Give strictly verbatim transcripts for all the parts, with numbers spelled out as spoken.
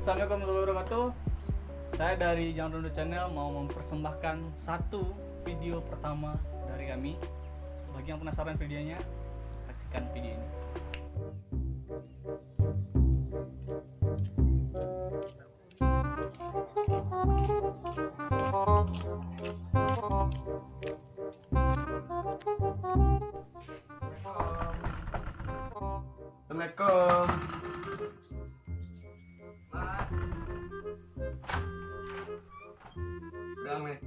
Assalamualaikum warahmatullahi wabarakatuh. Saya dari Jang Rondo Channel mau mempersembahkan satu video pertama dari kami. Bagi yang penasaran videonya, saksikan video ini. Assalamualaikum. Mat. Sedang, eh?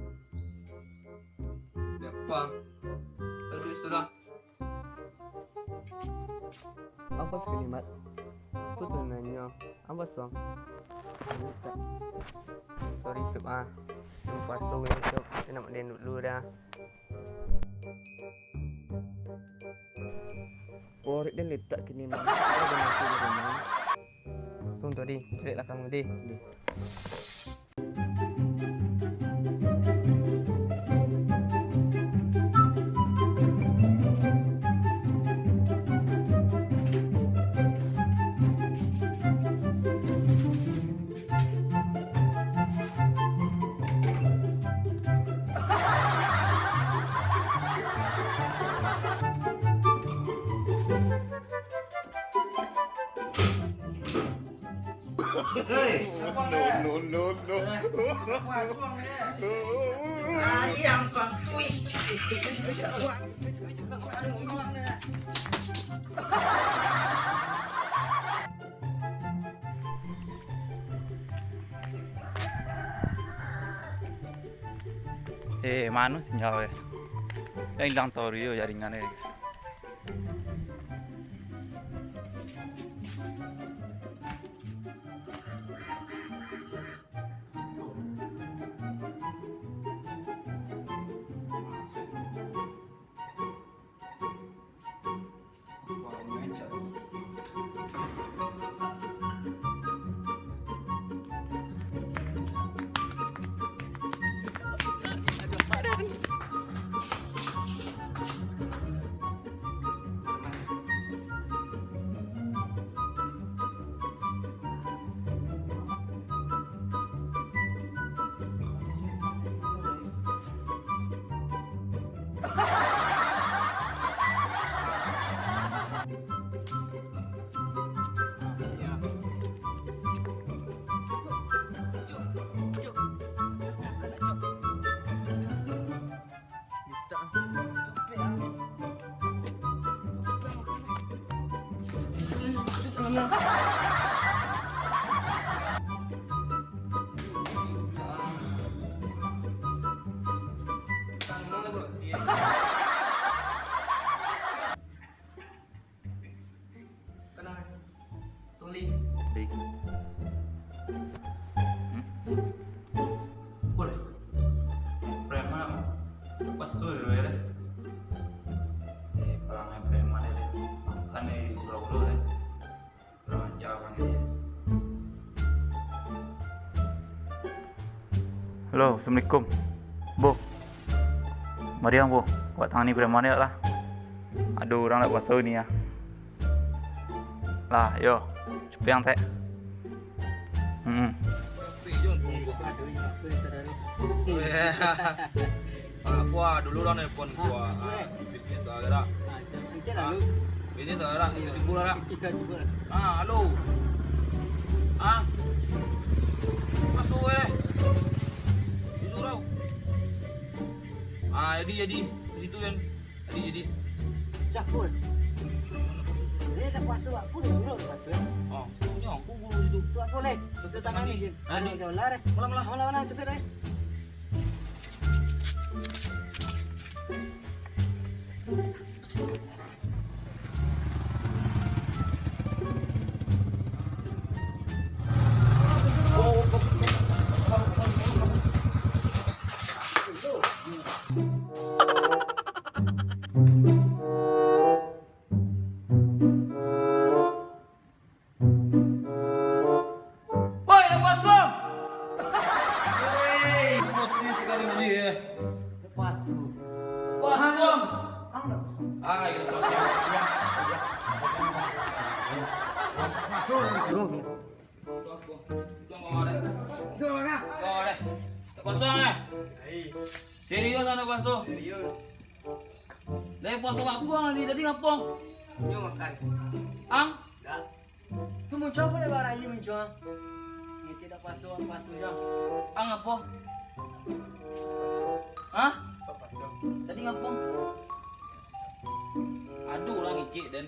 Ada apa? Ada duit sudah. Apa sekali, Mat? Aku tu nanyo, apa suang? Sorry, Cuk, ah. Yang puaso ni, Cuk. Saya nak makan dulu dah. Korek dan letak kini, Mat. Ada nasi di rumah. Tunggu tadi, cari lah kamu, deh. Deh. Hei. No, no, no, no. Ayam pangkuih. Eh, mano sinyal, eh? Dah ilang tau dio jaringan, eh. Tulik. Dik. Hmm? Boleh. Preman. Pas tu dulu ya, deh. Eh, parangai preman ya, deh. Makan di surau dulu, deh. Kurang ajar panggil dia. Halo, assalamualaikum. Bo. Mariang, Bo. Awak tangani preman ni lah. Aduh, urang nak puaso ni ah. Lah, yo. Cupiang tek. Hmm. Ah, kuah dulu lah nelpon kuah. Ah, bisnis lah, gerak. Ini tak ada, kita jumpa lah, Rak. Ah, halo. Ah. Masuk, eh. Di surau. Ah, jadi, jadi. Di situ, kan. Jadi, jadi. Siapa? Eh, tak puasa, Pak. Aku dulu, Pak. Oh, punya aku guru situ. Tu apa, Lek? Betul tangan ni. Jadi. Malah, malah, malah, cepat, eh. Woi, dah puas, Bang? Woi, lu mati tiga kali mandi, ya? Puas, Bang. Puas, Bang. Ah, iya, puas, Bang. Puas, Bang. Puas, Bang. Puaso, eh? Serius, anak puaso? Serius. Dari puaso ngapo ang tadi? Tadi ngapo? Nyo makan. Ang? Dak. Tu muncul apo dek barayi muncul, ang? Ngecek dak puaso, ang puaso, ang. Ang apo? Hah? Tadi ngapo? Ado urang ngecek, den.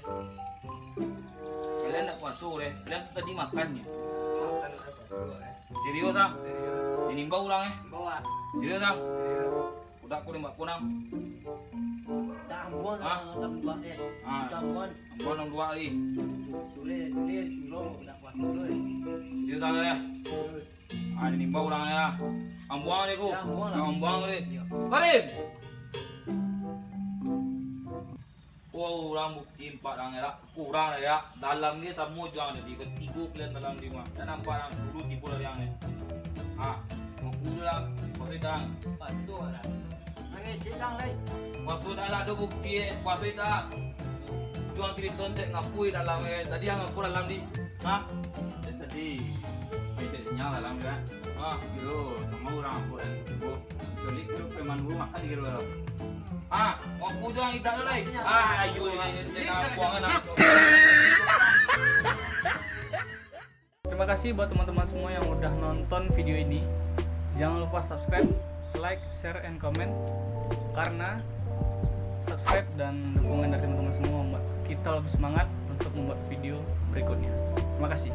Kalian dak puaso, den. Kalian tu tadi makan, yo? Makan, dak puaso, eh. Serius, ah? Serius. Dinimbau urang, eh? Imbau, ah. Serius, ah? Serius. Budak ko nembak ko nang. Dak, ambuang. Hah? Nang duo, eh. Ah. Ambuang. Ambuang nang duo tadi. Tule, tule, siro, dak puaso tu, eh. Serius, ah, ya? Serius. Ah, dinimbau urang, ya. Ambuang deh ko. Ya, ambuang lah. Ambuang deh. Iya. Karim! Oh, urang bukti empat urang, ya. Kurang, ya. Dalam ni samo jo ang tadi. Batigo kalian dalam ni mah. Dak nampak ang dulu tipu dari ang ni. Ah, ngaku dulu lah. Puaso dak? Puaso dak lah. Mangecek dang lai. Puaso dak lah, ado bukti, eh. Puaso dak? Tu ang cerita cek ngaku dalam, eh. Tadi ang ngaku dalam ni. Hah? Tadi. Cek nyang dalam, ya. Ah. Yo, samo urang apo, eh. Culik tu preman dulu makan di kiro. Ah, ngaku jo ang idak tu lai. Ah, ayo, ini, ini, ini, buangan, ah. Terima kasih buat teman-teman semua yang udah nonton video ini. Jangan lupa subscribe, like, share, and comment. Karena subscribe dan dukungan dari teman-teman semua membuat kita lebih semangat untuk membuat video berikutnya. Terima kasih.